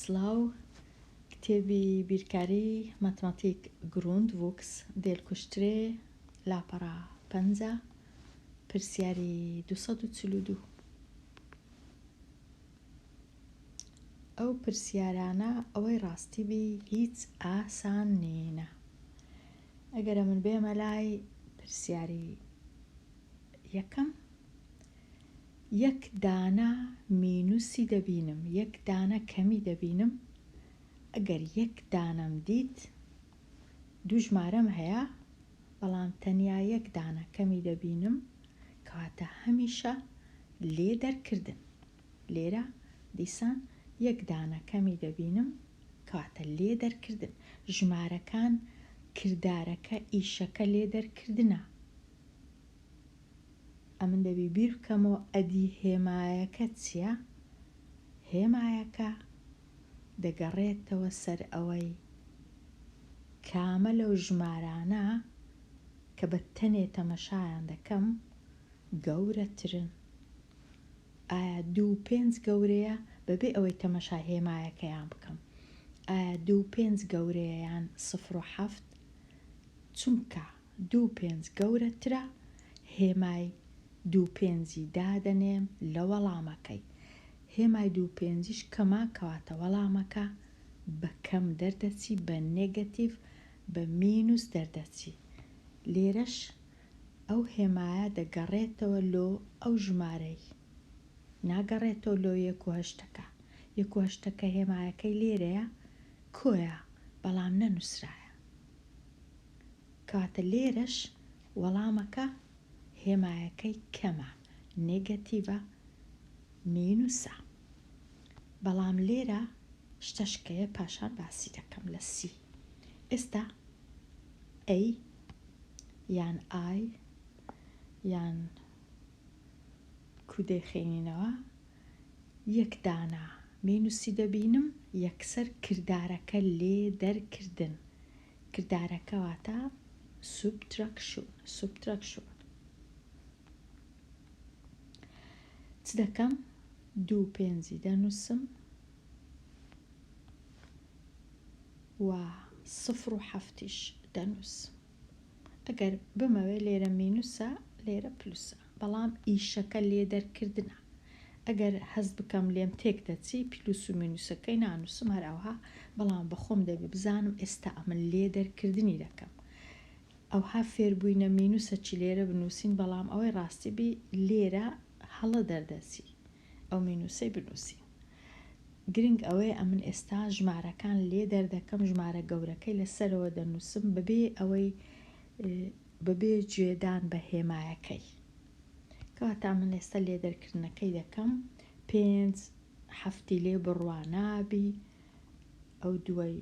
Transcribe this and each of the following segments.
سڵاو کتێبی بیرکاری ماتماتیک گروندڤوکس دێلکوشترێ لاپەڕە 50 پرسیاری 242 ئەو پرسیارانە ئەوەی ڕاستی بی هیچ ئاسان نینە ئەگەر ئەمن بێمە لای پرسیاری یەکەم یەک دانە مینوسی دەبینم یەک دانە کەمی دەبینم ئەگەر یەک دانەم دیت دوو ژمارەم هەیە بەڵام تەنیا یەک دانە کەمی دەبینم کەواتە هەمیشە لێ دەرکردن لێرە دیسان یەک دانە کەمی دەبینم کەواتە لێ دەرکردن ژمارەکان کردارەکە ئیشەکە لێ دەرکردنە ئەمن دەبی بیر بکەمەوە ئەدی هێمایەکە چیە؟ هێمایەکە دەگەڕێتەوە سەر ئەوەی کامە لەو ژمارانە کە بە تەنێ تەمەشایان دەکەم گەورەترن. ئایا دوو و پێنج گەورەیە بەبێ ئەوەی تەمەشای هێمایەکەیان بکەم؟ ئایا دوو و پێنج گەورەیە یان سفر و حەفت؟ چونکە دوو پێنج گەورەترە، هێمای دوو پێنجی دادەنێم لە وەڵامەکەی. هێمای دوو پێنجیش کەمە کەواتە وەڵامەکە بە کەم دەردەچی بە نێگەتیڤ بە مینوس دەردەچی. لێرەش ئەو هێمایە دەگەڕێتەوە لۆ ئەو ژمارەی ناگەڕێتەوە لۆ یەک و هەشتەکە. یەک و هەشتەکە هێمایەکەی لێرەیە کۆیە بەڵام نەنووسرایە. کەواتە لێرەش وەڵامەکە هێمایەکەی کەمە، نێگەتیڤە، مینوسە. بەڵام لێرە شتەشکەیە پاشان باسی دەکەم لە سی. ئێستا ئەی یان ئای یان کو دەیخەینینەوە یەک دانە مینوسی دەبینم یەکسەر کردارەکە لێ دەرکردن کردارەکە واتە سوبتراکشون Subtraction. چ دەکەم؟ دوو پێنجی دەنووسم و سفر و حەفتیش دەنووسم. ئەگەر بمەوێ لێرە مینوسە لێرە پلوسە بەڵام ئیشەکە لێ دەرکردنە ئەگەر هەست بکەم لێم تێک دەچی پلوس و مینوسەکەی نانوسم هەر ئەوها بەڵام بەخۆم دەبی بزانم ئێستا ئەمن لێ دەرکردنی دەکەم ئەوها فێر بووینە مینوسە چی لێرە بنوسین بەڵام ئەوەی ڕاستی بی لێرە هەڵە دەردەچی ئەو مینوسەی بنوسین گرنگ ئەوەیە ئەمن ئێستا ژمارەکان لێ دەردەکەم ژمارە گەورەکەی لە سەرەوە دەنوسم بەبێ ئەوەی بەبێ گوێدان بە هێمایەکەی. کەواتە من ئێستا لێدەرکردنەکەی دەکەم پێنج حەفتی لێ بڕوا نابی ئەو دووەی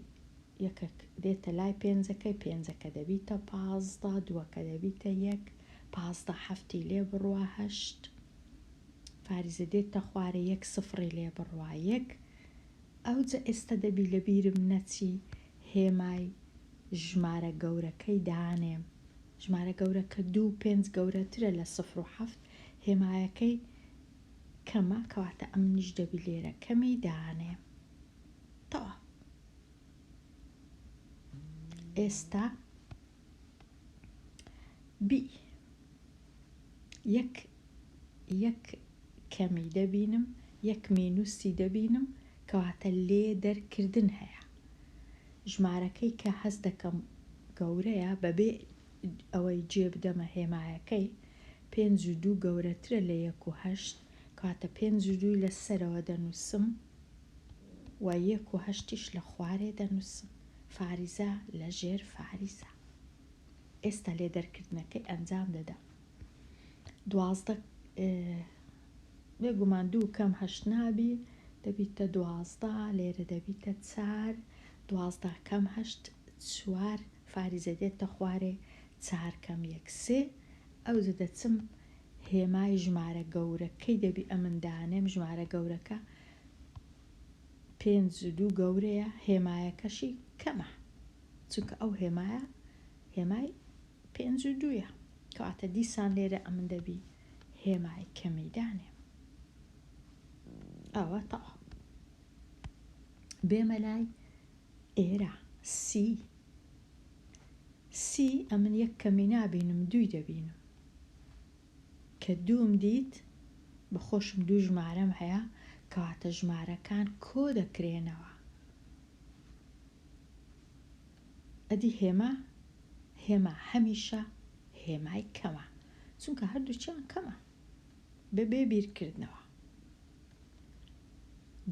یەکەک دێتە لای پێنجەکەی پێنجەکە دەبیتە 15 دووەکە دەبیتە یەک 15 حەفتی لێ بڕوا هەشت فاریزە دێتە خوارێ یەک سفڕی لێ بڕوا یەک ئەوجە ئێستا دەبی لەبیرم نەچی هێمای ژمارە گەورەکەی دانێم ژمارە گەورەکە دوو پێنج گەورەترە لە سفر و حەفت هێمایەکەی کەمە کەواتە ئەمنیش دەبی لێرە کەمی دانێم تەواو ئێستا بی یەک یەک کەمی دەبینم یەک مینوسی دەبینم کەواتە لێ دەرکردن هەیە ژمارەکەی کە هەست دەکەم گەورەیە بەبێ ئەوەی جێ بدەمە هێمایەکەی پێنج و دوو گەورەترە لە یەک و هەشت کەواتە پێنج و دووی لە سەرەوە دەنووسم و یەک و هەشتیش لە خوارێ دەنووسم فاریزە لە ژێر فاریزە ئێستا لێ دەرکردنەکەی ئەنجام دەدەم 12 بێگومان دوو کەم هەشت نابی دەبیتە 12 لێرە دەبیتە چار 12 کەم هەشت چوار فاریزە دێتە خوارێ چار کەم یەک سێ ئەوجە دەچم هێمای ژمارە گەورەکەی دەبی ئەمن دانێم ژمارە گەورەکە پێنج و دوو گەورەیە هێمایەکەشی کەمە چونکە ئەو هێمایە هێمای پێنج و دوویە کەواتە دیسان لێرە ئەمن دەبی هێمای کەمی دانێم ئەوە تەواو. بێمە لای ئێرە سی سی ئەمن یەک کەمی نابینم دووی دەبینم کە دووم دیت بە خۆشم دوو ژمارەم هەیە کەواتە ژمارەکان کۆ دەکرێنەوە ئەدی هێما هێما هەمیشە هێمای کەمە چونکە هەردووکیان کەمە بەبێ بیرکردنەوە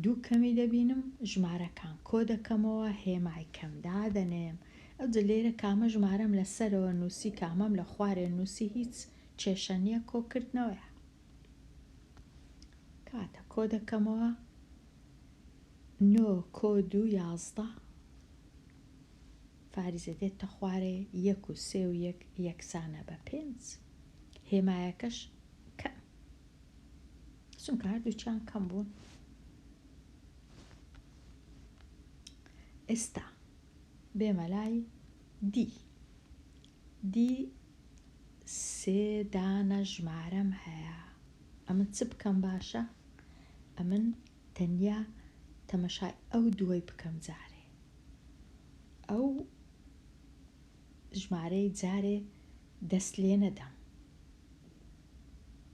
دوو کەمی دەبینم ژمارەکان کۆ دەکەمەوە هێمای کەم دادەنێم ئەوجە لێرە کامە ژمارەم لە سەرەوە نووسی کامەم لە خوارێ نووسی هیچ کێشە نییە کۆکردنەوەیە کاتە کۆ دەکەمەوە نۆ کۆ دوو 11 فاریزە دێتە خوارێ یەک و سێ و یەک یەکسانە بە پێنج هێمایەکەش کەم چونکە هەردووکیان کەم بوون. ئێستا بێمە لای دی دی سێ دانە ژمارەم هەیە ئەمن چ بکەم باشە ئەمن تەنیا تەمەشای ئەو دووەی بکەم جارێ ئەو ژمارەی جارێ دەست لێ نەدەم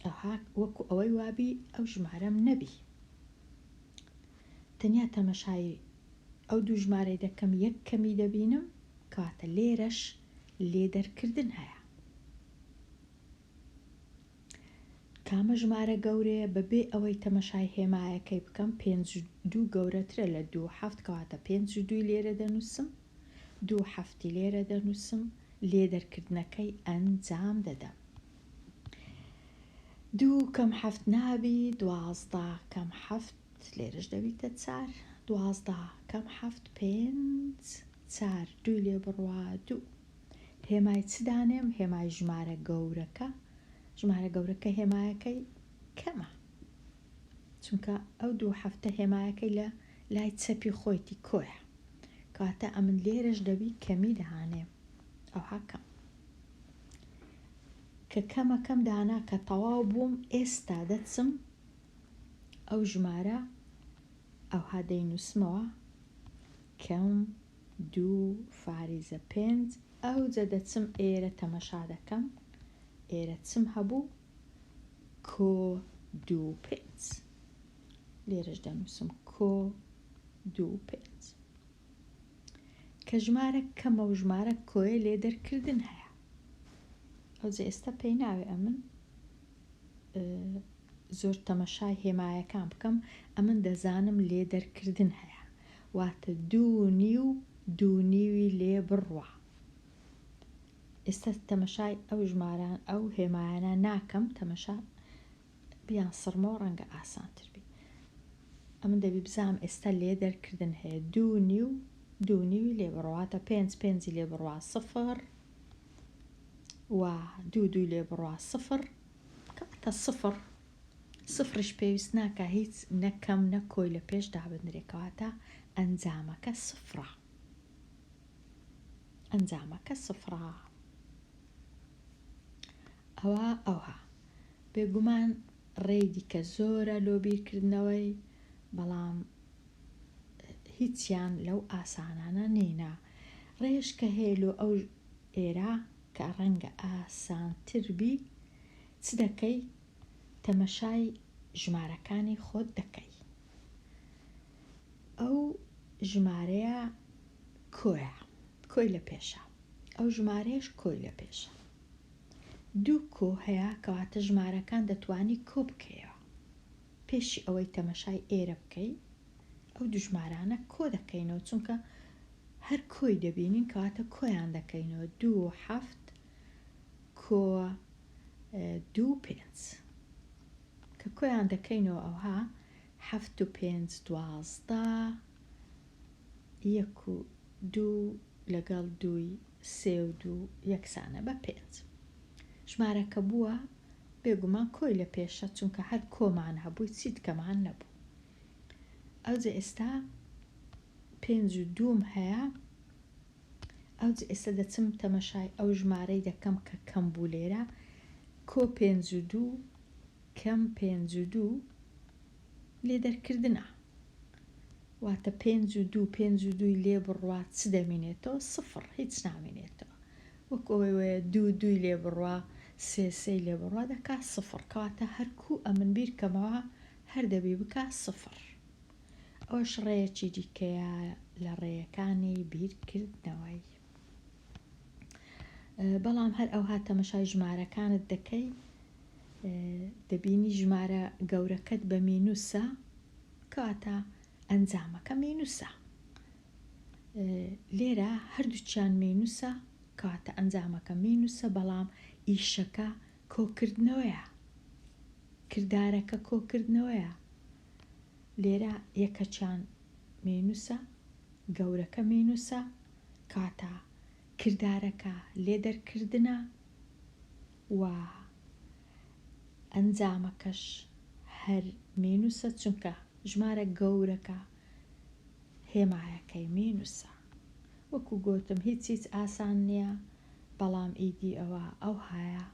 ئەوها وەکو ئەوەی وابی ئەو ژمارەم نەبی تەنیا تەمەشای ئەو دوو ژمارەی دەکەم یەک کەمی دەبینم کەواتە لێرەش لێ دەرکردن هەیە کامە ژمارە گەورەیە بەبێ ئەوەی تەمەشای هێمایەکەی بکەم پێنج دوو گەورەترە لە دوو حەفت کەواتە پێنج و دووی لێرە دەنووسم دوو حەفتی لێرە دەنووسم لێ دەرکردنەکەی ئەنجام دەدەم. دوو کەم حەفت نابی 12 کەم حەفت لێرەش دەبیتە چار 12 کەم حەفت پێنج چار دووی لێ بڕوا دوو هێمای چ دانێم هێمای ژمارە گەورەکە ژمارە گەورەکە هێمایەکەی کەمە چونکە ئەو دوو هەفتە هێمایەکەی لە لای چەپی خۆیتی کۆیە کەواتە ئەمن لێرەش دەبی کەمی دانێم ئەوها کەم کە کەمەکەم دانا کە تەواو بووم ئێستا دەچم ئەو ژمارە ئەوها دەینووسمەوە کەم دوو فاریزە پێنج ئەوجە دەچم ئێرە تەمەشا دەکەم ئێرە چم هەبوو کۆ دوو پێنج لێرەش دەنووسم کۆ دوو پێنج کە ژمارە کەمە و ژمارە کۆیە لێ دەرکردن هەیە ئەوجە ئێستا پێی ناوێ ئەمن زۆر تەمەشای هێمایەکان بکەم ئەمن دەزانم لێ دەرکردن هەیە واتە دوو نیو دوو نیوی لێ بڕوا ئێستا تەمەشای ئەو ژماران ئەو هێمایانە ناکەم تەمەشا بیان سڕمەوە ڕەنگە ئاسانتر بی ئەمن دەبی بزانم ئێستا لێ دەرکردن هەیە دوو نیو دوو نیوی لێ بڕواتە پێنج پێنجی لێ بڕوا سفر و دوو دووی لێ بڕوا سفر کەواتە سفر سفریش پێویست ناکا هیچ نە کەم نە کۆی لە پێش دابنرێ کەواتە ئەنجامەکە سفرە ئەنجامەکە سفرە ئەوە ئەوها بێگومان ڕێی دیکە زۆرە لۆ بیرکردنەوەی بەڵام هیچیان لەو ئاسانانە نینە ڕێش کە هەیە لۆ ئەو ئێرە کە ڕەنگە ئاسانتر بی چ دەکەی تەمەشای ژمارەکانی خۆت دەکەی ئەو ژمارەیە کۆیە کۆی لە پێشە ئەو ژمارەیەش کۆی لە پێشە دوو کۆ هەیە کەواتە ژمارەکان دەتوانی کۆ بکەیەوە پێشی ئەوەی تەمەشای ئێرە بکەی ئەو دوو ژمارانە کۆ دەکەینەوە چونکە هەر کۆی دەبینین کەواتە کۆیان دەکەینەوە دوو حەفت کۆ دوو پێنج کە کۆیان دەکەینەوە ئەوها حەفت و پێنج 12 یەک و دوو لەگەڵ دووی سێ و دوو یەکسانە بە پێنج. ژمارەکە بووە بێگومان کۆی لە پێشە چونکە هەر کۆمان هەبووی چیتکەمان نەبوو. ئەوجە ئێستا پێنج و دووم هەیە ئەوجە ئێستا دەچم تەمەشای ئەو ژمارەی دەکەم کە کەم بوو لێرە کۆ پێنج و دوو کەم پێنج و دوو لێ دەرکردنە. واتە پێنج و دوو، پێنج و دووی لێ بڕوا چ دەمینێتەوە؟ سفڕ، هیچ نامینێتەوە. وەکو ئەوەی وەیە دوو دووی لێ بڕوا، سێ سێی لێ بڕوا دەکا سفڕ. کەواتە هەر کوو ئەمن بیر کەمەوە هەر دەبی بکا سفڕ. ئەوەش ڕێیەکی دیکەیە لە ڕێیەکانی بیرکردنەوەی. بەڵام هەر ئەوها تەمەشای ژمارەکانت دەکەی دەبینی ژمارە گەورەکەت بە مینوسە کەواتە ئەنجامەکە مینوسە لێرە هەردووکیان مینوسە کەواتە ئەنجامەکە مینوسە بەڵام ئیشەکە کۆکردنەوەیە کردارەکە کۆکردنەوەیە لێرە یەکەکیان مینوسە گەورەکە مینوسە کەواتە کردارەکە لێدەرکردنە و ئەنجامەکەش هەر مینوسە چونکە ژمارە گەورەکە هێمایەکەی مینوسە. وەکو گۆتم هیچ هیچ ئاسان نیە بەڵام ئیدی ئەوە ئەوهایە.